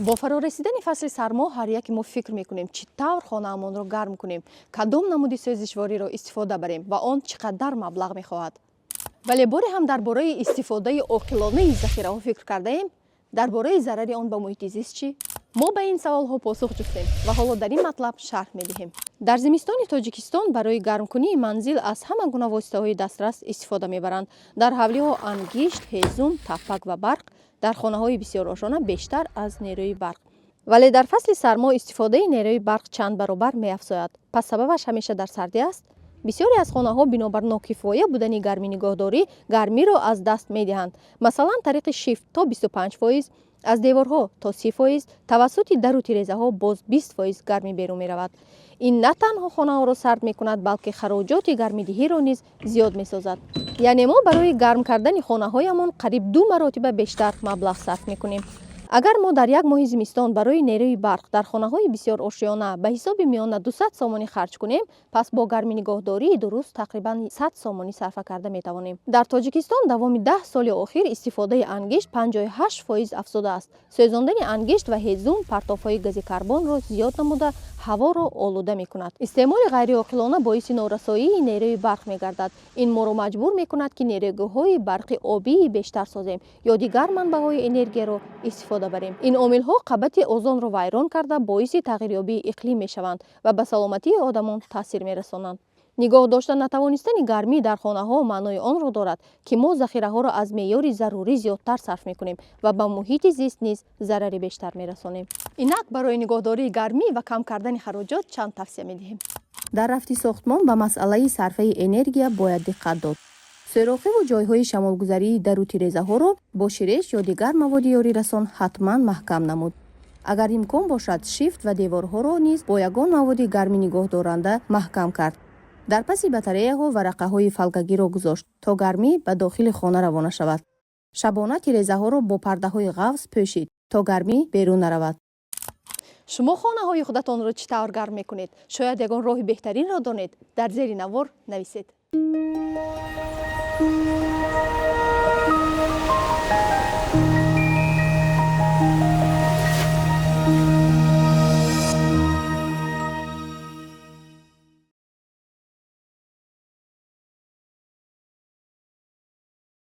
Бо фарорасидани фасли сармо ҳар яке мо фикр мекунем, чӣ тавр хонаамонро гарм кунем, кадом намуди сӯзишвориро истифода барем ва он чӣ қадар маблағ мехоҳад. Вале боре ҳам дар бораи истифодаи оқилонаи захираҳо фикр кардаем? Дар бораи зарари он ба муҳити зист чӣ? Мо ба ин саволҳо посух ҷустем ва ҳоло дар ин матлаб шарҳ медиҳем. Дар зимистони Тоҷикистон барои гармкунии манзил аз ҳама гуна воситаҳои дастрас истифода мебаранд. Дар ҳавлиҳо ангишт, ҳезум, таппак ва барқ, дар хонаҳои бисёрошона бештар аз нерӯи барқ. Вале дар фасли сармо истифодаи нерӯи барқ чанд баробар меафзояд. Пас сабабаш ҳамеша дар сардӣ аст? Бисёре аз хонаҳо бинобар нокифоя будани гарминигоҳдорӣ гармиро аз даст медиҳанд. Масалан, тариқи шифт то 25%, аз деворҳо то 30%, тавассути дару тирезаҳо боз 20% гармӣ берун меравад. Ин на танҳо хонаҳоро сард мекунад, балки хароҷоти гармидиҳиро низ зиёд месозад. Яъне мо барои гарм кардани хонаҳоямон қариб ду маротиба бештар маблағ сарф мекунем. Агар мо дар як моҳи зимистон барои нерӯи барқ дар хонаҳои бисёрошёна ба ҳисоби миёна 200 сомонӣ харҷ кунем, пас бо гарминигоҳдории дуруст тақрибан 100 сомонӣ сарфа карда метавонем. Дар Тоҷикистон давоми 10 соли охир истифодаи ангишт 58% афзудааст. Сӯзондани ангишт ва ҳезум партовҳои гази карбонро зиёд намуда, ҳаворо олуда мекунад. Истеъмоли ғайриоқилона боиси норасоии нерӯи барқ мегардад. Ин моро маҷбур мекунад, ки нерӯгоҳҳои барқи обии бештар созем ё дигар манбаъҳои энергияро истифода барем. Ин омилҳо қабати озонро вайрон карда, боиси тағйирёбии иқлим мешаванд ва ба саломатии одамон таъсир мерасонанд. Нигоҳ дошта натавонистани гармӣ дар хонаҳо маънои онро дорад, ки мо захираҳоро аз меъёри зарурӣ зиёдтар сарф мекунем ва ба муҳити зист низ зарари бештар мерасонем. Инак, барои нигоҳдории гармӣ ва кам кардани хароҷот чанд тавсия медиҳем. Дар рафти сохтмон ба масъалаи сарфаи энергия бояд диққат дод. Сӯрохиву ҷойҳои шамолгузарии дару тирезаҳоро бо ширеш ё дигар маводи ёрирасон ҳатман маҳкам намуд. Агар имкон бошад, шифт ва деворҳоро низ бо ягон маводи гарминигоҳдоранда маҳкам кард. Дар паси батареяҳо варақаҳои фолгагиро гузошт, то гармӣ ба дохили хона равона шавад. Шабона тирезаҳоро бо пардаҳои ғафз пӯшид, то гармӣ берун наравад. Шумо хонаҳои худатонро чӣ тавр гарм мекунед? Шояд ягон роҳи беҳтаринро донед. Дар зери навор нависед.